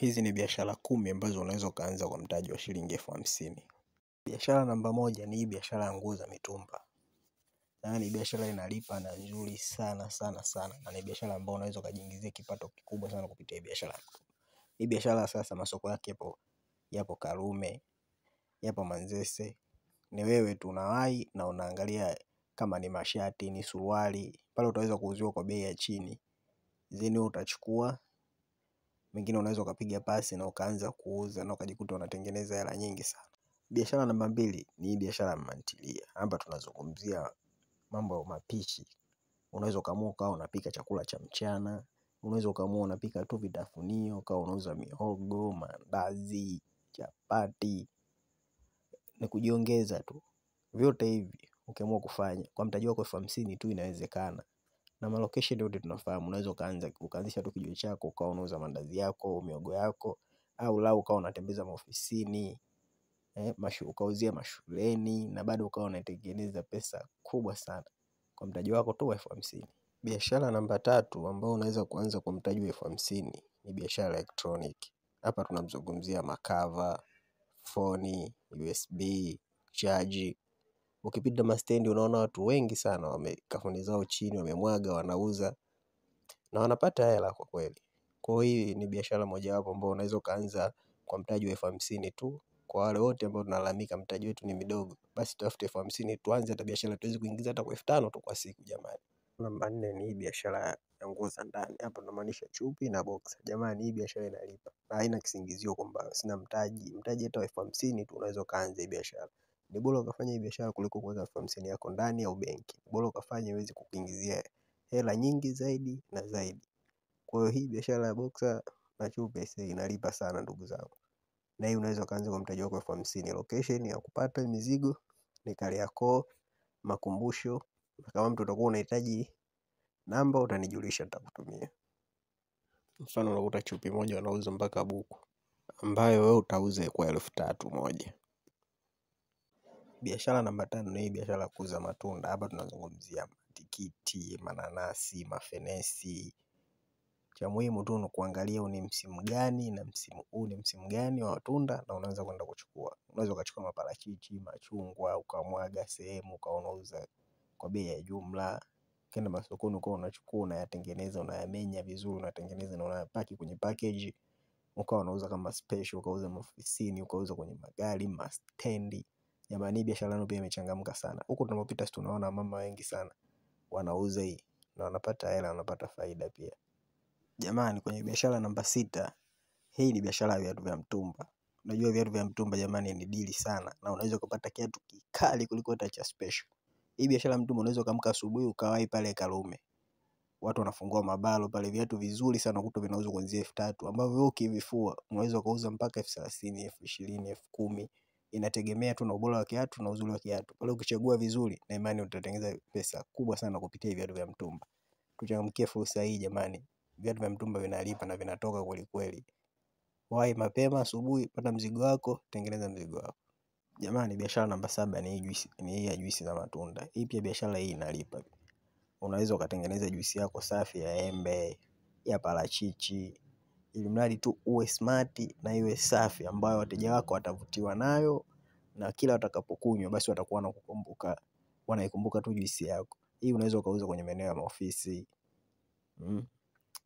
Hizi ni biashara 10 ambazo unaweza ukaanza kwa mtaji wa shilingi 50,000. Biashara namba 1 ni biashara ya nguo za mitumba. Yaani biashara inalipa na nzuri sana sana sana, na ni biashara ambayo unaweza ukajiingizia kipato kikubwa sana kupitia biashara. Hii biashara sasa masoko yake yapo Karume, yapo Manzese. Ni wewe tu unawahi na unaangalia kama ni mashati, ni suruali, pale utaweza kuuziwa kwa bei ya chini. Zeni utachukua, mengine unaweza ukapiga pasi na ukaanza kuuza na ukajikuta unatengeneza hela nyingi sana. Biashara namba 2 ni biashara ya mantilia. Hapa tunazungumzia mambo ya mapishi. Unaweza ukaamua ukawa unapika chakula cha mchana, unaweza ukaamua unapika tu vitafunio, ukawa unauza mihogo, maandazi, chapati. Ni kujiongeza tu. Vyote hivi ukiamua kufanya kwa mtaji wako 50,000 tu inawezekana. Na malocation yote tunafahamu, unaweza ukaanzisha tu kijiwe chako ukawa unauza maandazi yako, mihogo yako, au la ukawa unatembeza maofisini, ukauzia mashuleni na bado ukawa unatengeneza pesa kubwa sana kwa mtaji wako tu wa 50,000. Biashara namba 3 ambayo unaweza kuanza kwa mtaji wa 50,000 ni biashara electronic. Hapa tunamzungumzia makava, foni, USB, chaji. Ukipita mastendi unaona watu wengi sana wamekafuni zao chini wamemwaga, wanauza na wanapata hela kwa kweli. Kwa hiyo hii ni biashara mojawapo ambayo unaweza ukaanza kwa mtaji wa 50,000 tu. Kwa wale wote ambao tunalalamika mtaji wetu ni midogo, basi tutafute 50,000 tuanze hata biashara, tuweze kuingiza hata kwa 5,000 tu kwa siku jamani. Namba 4 ni hii biashara ya nguo za ndani. Hapa tunamaanisha chupi na boxer. Jamani, hii biashara inalipa na haina kisingizio kwamba sina mtaji. Mtaji hata wa 50,000 tu unaweza ukaanza hii biashara. Ni bora ukafanya hii biashara kuliko kuweka 50,000 yako ndani au benki. Ni bora ukafanya iweze kukuingizia hela nyingi zaidi na zaidi. Kwa hiyo hii biashara ya boxer na chupi inalipa sana ndugu zangu. Na hii unaweza ukaanza kwa mtaji wako 50,000. Location ya kupata mizigo ni Kariakoo, Makumbusho. Na kama mtu utakuwa unahitaji namba utanijulisha, nitakutumia. Mfano unakuta chupi moja wanauza mpaka buku, ambayo wewe utauza kwa 3,000 moja. Biashara namba 5 ni biashara ya kuuza matunda. Hapa tunazungumzia matikiti, mananasi, mafenesi. Cha muhimu tu ni kuangalia ni msimu gani na msimu huu ni msimu gani wa matunda na unaweza kwenda kuchukua. Unaweza ukachukua maparachichi, machungwa, ukamwaga sehemu ukawa unauza kwa bei ya jumla. Ukienda masokoni ukawa unachukua, unayatengeneza, unayamenya vizuri, unatengeneza na unayapaki kwenye package, ukawa unauza kama special, ukauza maofisini, ukauza kwenye magari, mastendi. Jamani, biashara yenu pia imechangamka sana. Huko tunapopita tunaona mama wengi sana wanauza hii na wanapata hela, wanapata faida pia. Jamani, kwenye biashara namba 6, hii ni biashara ya viatu vya mtumba. Unajua viatu vya mtumba jamani ni dili sana, na unaweza kupata kiatu kikali kuliko hata cha special. Hii biashara ya mtumba unaweza ukaamka asubuhi ukawahi pale Karume, watu wanafungua mabalo pale, viatu vizuri sana ukuta vinauzwa kuanzia 3,000 ambavyo wewe ukivifua unaweza ukauza mpaka 30,000, 20,000, 10,000. Inategemea tu na ubora wa kiatu na uzuri wa kiatu. Pale ukichagua vizuri na imani utatengeneza pesa kubwa sana kupitia viatu vya mtumba. Tuchangamkie fursa hii jamani. Viatu vya mtumba vinalipa na vinatoka kweli kweli. Wahi mapema asubuhi, pata mzigo wako, tengeneza mzigo wako. Jamani, biashara namba 7 ni juisi, ni hii ya juisi za matunda. Hii pia biashara hii inalipa. Unaweza ukatengeneza juisi yako safi ya embe, ya parachichi, ili mradi tu uwe smart na iwe safi ambayo wateja wako watavutiwa nayo, na kila watakapokunywa basi watakuwa wanakukumbuka, wanaikumbuka tu juisi yako. Hii unaweza ukauza kwenye maeneo ya maofisi,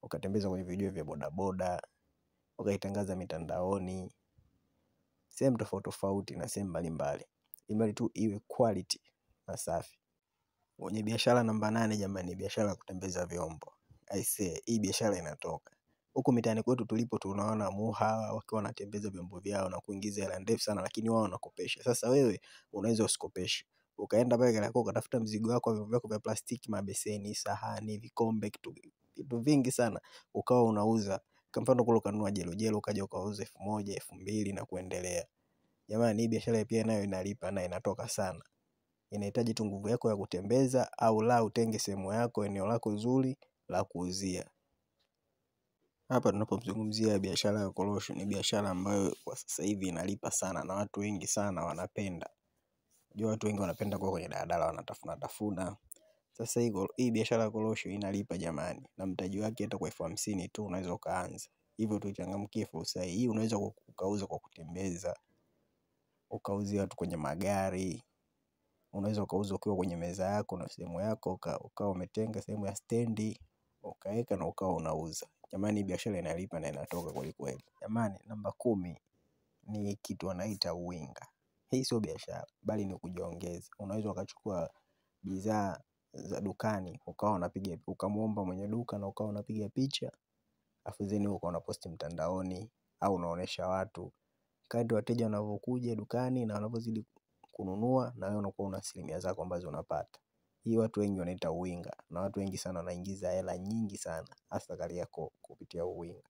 ukatembeza kwenye vijiwe vya bodaboda, ukaitangaza mitandaoni, sehemu tofauti tofauti na sehemu mbalimbali. Ili tu iwe quality na safi. Kwenye biashara namba 8 jamani, biashara ya kutembeza vyombo. I say, hii biashara inatoka. Huku mitaani kwetu tulipo tunaona muha wakiwa wanatembeza vyombo vyao na kuingiza hela ndefu sana, lakini wao wanakopesha. Sasa wewe unaweza usikopeshe. Ukaenda pale Kariakoo ukatafuta mzigo wako, vyombo vyako vya plastiki, mabeseni, sahani, vikombe, vitu vingi sana, ukawa unauza. Kwa mfano kule ukanunua jelo jelo ukaja ukauza 1,000, 2,000 na kuendelea. Jamani, hii biashara pia nayo inalipa na inatoka sana. Inahitaji tu nguvu yako ya kutembeza, au la utenge sehemu yako, eneo lako zuri la kuuzia. Hapa tunapozungumzia biashara ya korosho, ni biashara ambayo kwa sasa hivi inalipa sana na watu wengi sana wanapenda. Unajua watu wengi wanapenda kuwa kwenye daladala wanatafuna tafuna. Sasa hii biashara ya korosho inalipa jamani, na mtaji wake hata kwa 50,000 tu unaweza ukaanza. Hivyo tuichangamkie fursa hii. Unaweza ukauza kwa kutembeza, ukauzia watu kwenye magari, unaweza ukauza ukiwa kwenye meza yako na sehemu yako, ukawa umetenga sehemu ya stendi, ukaweka na ukawa unauza. Jamani, biashara inalipa na inatoka kweli kweli. Jamani, namba 10 ni kitu wanaita uwinga. Hii sio biashara bali ni kujiongeza. Unaweza ukachukua bidhaa za dukani ukawa unapiga, ukamuomba mwenye duka na ukawa unapiga picha, afu zeni ukawa unaposti mtandaoni au unaonesha watu. Kadri wateja wanavyokuja dukani na wanavyozidi kununua, na wewe unakuwa una asilimia zako ambazo unapata. Hii watu wengi wanaita uwinga, na watu wengi sana wanaingiza hela nyingi sana hasa Kariakoo kupitia uwinga.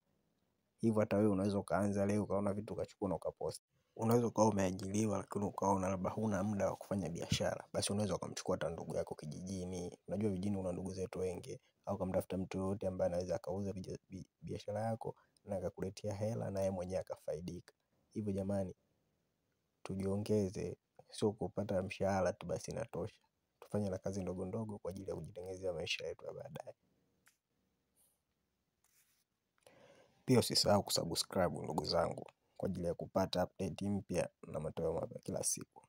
Hivyo hata wewe unaweza ukaanza leo ukaona vitu ukachukua na ukaposti. Unaweza ukawa umeajiriwa lakini ukaona labda huna muda wa kufanya biashara, basi unaweza ukamchukua hata ndugu yako kijijini. Unajua vijijini kuna ndugu zetu wengi, au ukamtafuta mtu yoyote ambaye anaweza akauza biashara yako na akakuletea hela na yeye mwenyewe akafaidika. Hivyo jamani, tujiongeze, sio kupata mshahara tu basi inatosha. Tufanye na kazi ndogo ndogo kwa ajili ya kujitengenezea maisha yetu ya baadaye. Pia usisahau kusubscribe ndugu zangu kwa ajili ya kupata update mpya na matoleo mapya kila siku.